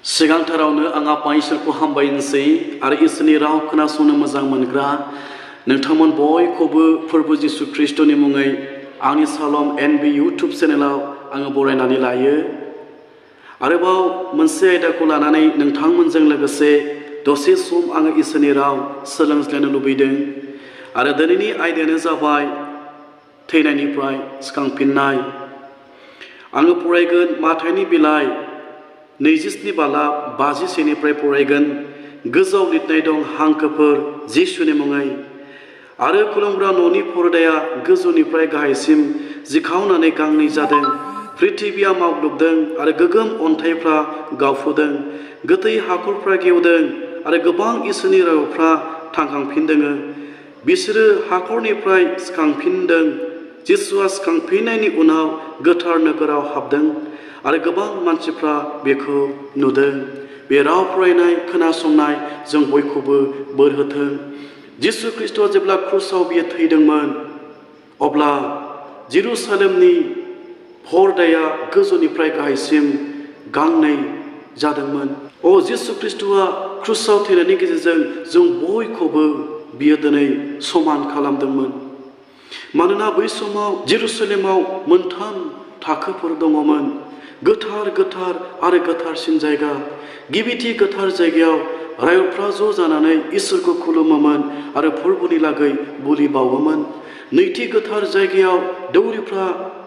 सिगांथारावनो आं आफा इसोरखौ हामबायनोसै आरो इसोरनि राव खोनासंनो मोजां मोनग्रा नोंथांमोन बयखौबो फोरबो जिसु ख्रीष्टनि मुङै आंनि सालम एनबी इउट्यूब चेनेलाव आङो बरायनानै लायो। आरोबाव मोनसे आयदाखौ लानानै नोंथांमोनजों लोगोसे दसे सम आङो इसोरनि राव सोलोंज्लायनो लुबैदों आरो दिनैनि आयदायानो जाबाय थैनायनिफ्राय सिखांफिननाय। आङो फरायगोन माथाइनि बिलाइ 27 बालाब 51निफ्राय फरायगोन। गोजौआव लिरनाय दं हांखोफोर जिसुनि मुङै। आरो खुलुमग्रा न'नि परदाया गोजौनिफ्राय गाहायसिम जिखावनानै गांनै जादों। पृथिबिया मावग्लुबदों आरो गोगोम अन्थाइफ्रा गावफुदों। गोथै हाखरफ्रा गेवदों आरो गोबां इसोरनि रावफ्रा थांखांफिनदों। बिसोरो हाखरनिफ्राय सिखांफिनदों। जिसुआ सिखांफिननायनि उनाव गोथार नोगोराव हाबदों आरो गोबां मानसिफ्रा बेखौ नुदों। बे राव फरायनाय खोनासंनाय जों बयखौबो बोर होथों। जिसु ख्रीष्टआ जेब्ला क्रुसाव बियो थैदोंमोन अब्ला जेरुसालेमनि परदाया गोजौनिफ्राय गाहायसिम गांनै जादोंमोन। जिसु ख्रीष्टआ क्रुसाव थैनायनि गेजेरजों जों बयखौबो बियो दिनै समान खालामदोंमोन। मानोना बै समाव जेरुसालेमाव मोनथाम थाखोफोर दङमोन। गोथार गोथार आरो गोथारसिन जायगा। गिबिथि गोथार जायगायाव रायजोफ्रा ज' जानानै इसोरखौ खुलुमोमोन आरो फोरबोनि लागै बुलि बावोमोन। नैथि गोथार जायगायाव दौरिफ्रा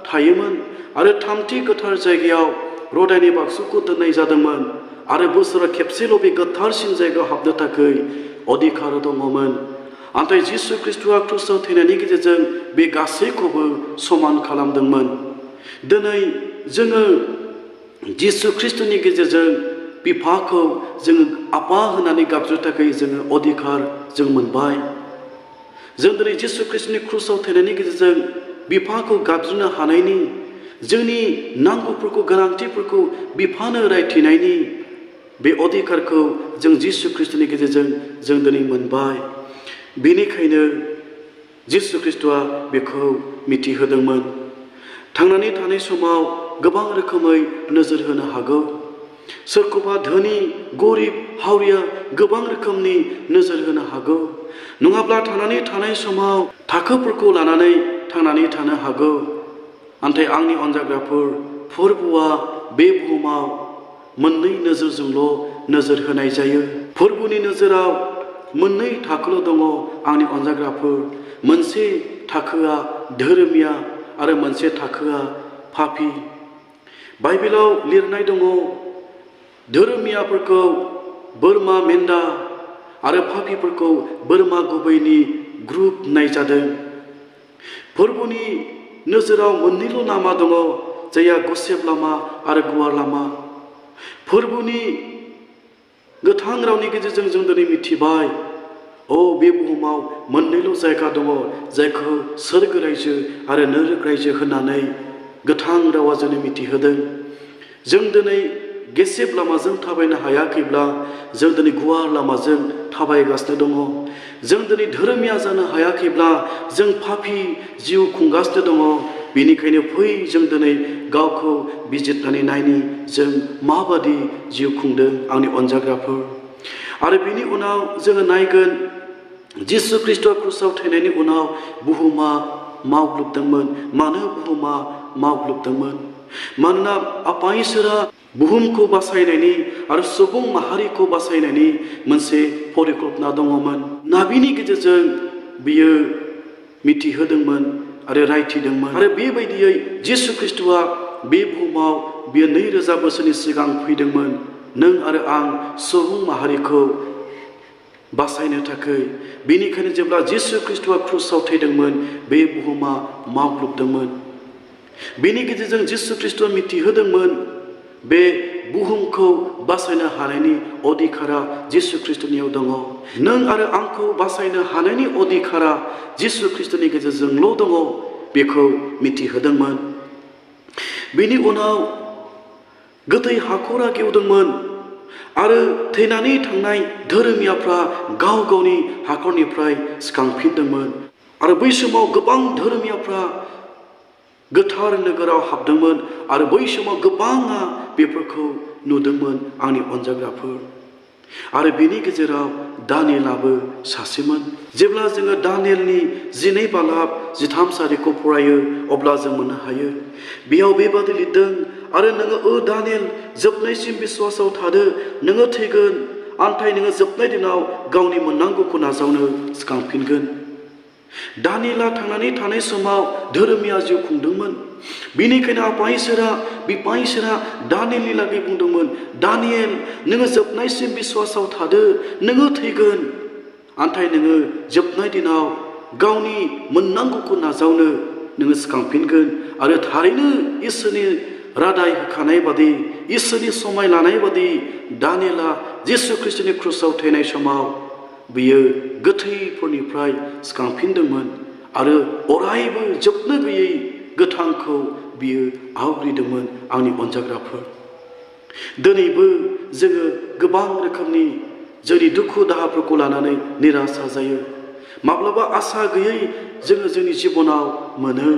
थायोमोन आरो थामथि गोथार जायगायाव रदायनि बाक्सुखौ दोननाय जादोंमोन आरो बोसोराव खेबसेल' बे गोथारसिन जायगायाव हाबनो थाखाय अधिकार दङमोन। नाथाय जिसु ख्रीष्टआ क्रुसाव थैनायनि गेजेरजों बे गासैखौबो समान खालामदोंमोन। दिनै जोङो जिसु ख्रीष्टनि गेजेरजों बिफाखौ जोङो आफा होनानै गाबज्रिनो थाखाय जोङो अधिकार जों मोनबाय। जों दिनै जिसु ख्रीष्टनि क्रुसाव थैनायनि गेजेरजों बिफाखौ गाबज्रिनो हानायनि, जोंनि नांगौफोरखौ गोनांथिफोरखौ बिफानो रायथिनायनि बे अधिकारखौ जों जिसु ख्रीष्टनि गेजेरजों जों दिनै मोनबाय। बेनिखायनो जिसु ख्रीष्टआ बेखौ मिथिहोदोंमोन। थांनानै थानाय समाव गोबां रोखोमै नोजोर होनो हागौ। सोरखौबा धोनि गरिब हावरिया गोबां रोखोमनि नोजोर होनो हागौ। नङाब्ला थांनानै थानाय समाव थाखोफोरखौ लानानै थांनानै थानो हागौ। नाथाय आंनि अनजाग्राफोर, फोरबोआ बे बुहुमाव मोननै नोजोरजोंल' नोजोर होनाय जायो। फोरबोनि नोजोराव मोननै थाखोल' दङ आंनि अनजाग्राफोर। मोनसे थाखोआ धोरोमिया आरो मोनसे थाखोआ पापी। बाइबेलाव लिरनाय दङ धोरोमियाफोरखौ बोरमा मेन्दा आरो पापीफोरखौ बोरमा गुबैनि ग्रुप होननाय जादों। फोरबोनि नोजोराव मोननैल' लामा दङ, जायहा गुसेब लामा आरो गुवार लामा। फोरबोनि गोथां रावनि गेजेरजों जों दिनै मिथिबाय बे बुहुमाव मोननैल' जायगा दङ जायखौ सोरगो रायजो आरो नोरक रायजो होननानै गोथां रावा जोंनो मिथिहोदों। जों दिनै गेसेब लामाजों थाबायनो हायाखैब्ला जों दिनै गुवार लामाजों थाबायगासिनो दङ। जों दिनै धोरोमिया जानो हायाखैब्ला जों पापी जिउ खुंगासिनो दङ। बेनिखायनो फै जों दिनै गावखौ बिजिरनानै नायनि जों माबादि जिउ खुंदों आंनि अनजाग्राफोर। आरो बिनि उनाव जोङो नायगोन जिसु ख्रीष्टआ क्रुसाव थैनायनि उनाव बुहुमा मावग्लुबदोंमोन। मानो बुहुमा मावग्लुबदोंमोन? मानोना आफा इसोरा बुहुमखौ बासायनायनि आरो सुबुं माहारिखौ बासायनायनि मोनसे परिकल्पना दङमोन। नाबिनि गेजेरजों बियो मिथिहोदोंमोन आरो रायथिदोंमोन। आरो बेबायदियै जिसु ख्रीष्टआ बे बुहुमाव बियो 2000 बोसोरनि सिगां फैदोंमोन नों आरो आं सुबुं माहारिखौ बासायनो थाखाय। बेनिखायनो जेब्ला जिसु ख्रीष्टआ क्रुसाव थैदोंमोन बे बुहुमा मावग्लुबदोंमोन। बेनि गेजेरजों जिसु ख्रीष्टआ मिथिहोदोंमोन बे बुहुमखौ बासायनो हानायनि अधिकारा जिसु ख्रीष्टनियाव दङ। नों आरो आंखौ बासायनो हानायनि अधिकारा जिसु ख्रीष्टनि गेजेरजोंल' दङ बेखौ मिथिहोदोंमोन। बेनि उनाव गोथै हाखरा गेवदोंमोन आरो थैनानै थांनाय धोरोमियाफ्रा गाव गावनि हाखरनिफ्राय सिखांफिनदोंमोन। आरो बै समाव गोबां धोरोमियाफ्रा गोथार नोगोराव हाबदोंमोन आरो बै समाव गोबाङा बेफोरखौ नुदोंमोन आंनि अनजाग्राफोर। आरो बिनि गेजेराव दानियेलाबो सासेमोन। जेब्ला जोङो दानियेलनि 12 बालाब 13 सारिखौ फरायो अब्ला जों मोननो हायो बेयाव बेबादि लिरदों, आरो नोङो दानियेल जोबनायसिम बिश्वासाव थादो, नोङो थैगोन, नाथाय नोङो जोबनाय दिनाव गावनि मोननांगौखौ नाजावनो सिखांफिनगोन। दानियेला थांनानै थानाय समाव धोरोमिया जिउ खुंदोंमोन। बिनिखायनो आफा इसोरा दानियेलनि लागै बुंदोंमोन, दानियेल नोङो जोबनायसिम बिश्वासाव थादो, नोङो थैगोन, नाथाय नोङो जोबनाय दिनाव गावनि मोननांगौखौ नाजावनो नोङो सिखांफिनगोन। आरो थारैनो इसोरनि रादाय होखानाय बादि, इसोरनि समाय लानाय बादि दानियेला जिसु ख्रीष्टनि क्रुसाव थैनाय समाव बियो गोथैफोरनिफ्राय सिखांफिनदोंमोन आरो अरायबो जोबनो गैयै गोथांखौ बियो आवग्रिदोंमोन। आंनि अनजाग्राफोर, दिनैबो जोङो गोबां रोखोमनि जोंनि दुखु दाहाफोरखौ लानानै निराशा जायो। माब्लाबा आसा गैयै जोङो जोंनि जिबनाव मोनो।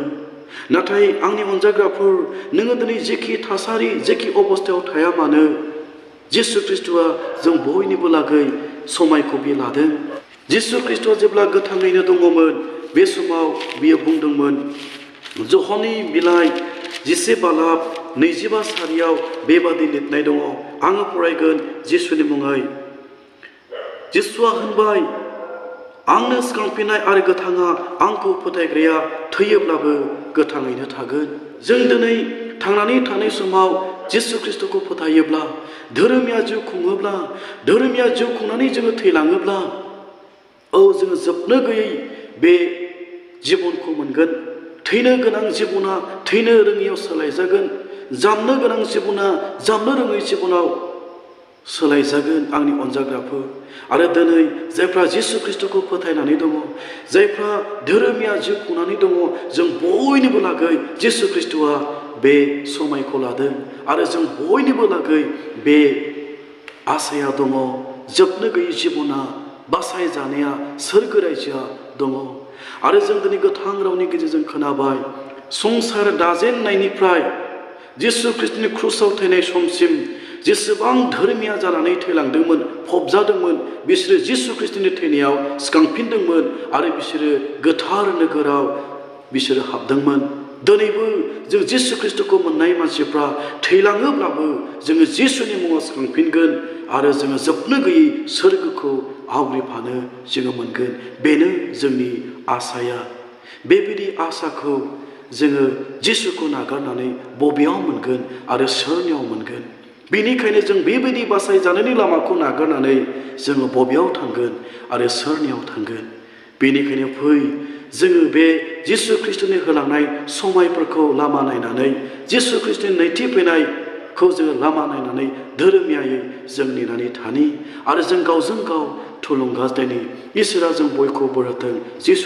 नाथाय आंनि अनजाग्राफोर, नोङो दिनै जेखि थासारि जेखि अबस्थायाव थाया मानो, जिसु ख्रीष्टआ जों बयनिबो लागै समायखौ बियो लादों। जिसु ख्रीष्टआ जेब्ला गोथाङैनो दङमोन बे समाव बियो बुंदोंमोन, ज'हननि बिलाइ 10 बालाब 25 सारियाव बेबादि लिरनाय दङ, आङो फरायगोन जिसुनि मुङै। जिसुआ होनबाय, आंनो सिखांफिननाय आरो गोथाङा आंखौ फोथायग्राया थैयोब्लाबो गोथाङैनो थागोन। जों दिनै थांनानै थानाय समाव जिसु ख्रीष्टखौ फोथायोब्ला, धोरोमिया जिउ खुङोब्ला, धोरोमिया जिउ खुंनानै जोङो थैलाङोब्ला, जोङो जोबनो गैयै बे जिबनखौ मोनगोन। थैनो गोनां जिबना थैनो रोङियाव सोलायजागोन, जामनो गोनां जिबना जामनो रोङै जिबनाव सोलायजागोन। आंनि अनजाग्राफोर, आरो दिनै जायफ्रा जिसु ख्रीष्टखौ फोथायनानै दङ, जायफ्रा धोरोमिया जिउ खुंनानै दङ, जों बयनिबो लागै जिसु ख्रीष्टआ बे समायखौ लादों आरो जों बयनिबो लागै बे आसाया दङ। जोबनो गैयै जिबना, बासायजानाया, सोरगो रायजोआ दङ। आरो जों दिनै गोथां रावनि गेजेरजों खोनाबाय, संसार दाजेननायनिफ्राय जिसु ख्रीष्टनि क्रुसाव थैनाय समसिम जेसेबां धोरोमिया जानानै थैलांदोंमोन, फबजादोंमोन, बिसोरो जिसु ख्रीष्टनि थैनायाव सिखांफिनदोंमोन आरो बिसोरो गोथार नोगोराव बिसोरो हाबदोंमोन। दिनैबो जों जिसु ख्रीष्टखौ मोननाय मानसिफ्रा थैलाङोब्लाबो जोङो जिसुनि मुङाव सिखांफिनगोन आरो जोङो जोबनो गैयै सोरगोखौ आवग्रिफानो जोङो मोनगोन। बेनो जोंनि आसाया। बेबायदि आसाखौ जोङो जिसुखौ नागारनानै बबेयाव मोनगोन आरो सोरनियाव मोनगोन? बेनिखायनो जों बेबायदि बासायजानायनि लामाखौ नागारनानै जोङो बबेयाव थांगोन आरो सोरनियाव थांगोन? बेनिखायनो फै, जोङो बे जिसु ख्रीष्टनि होलांनाय समायफोरखौ लामा नायनानै, जिसु ख्रीष्टनि नैथि फैनायखौ जोङो लामा नायनानै धोरोमियायै जों नेनानै थानि आरो जों गावजों गाव थुलुंगाज्लायनि। इसोरा जों बयखौबो बोर होथों। जिसु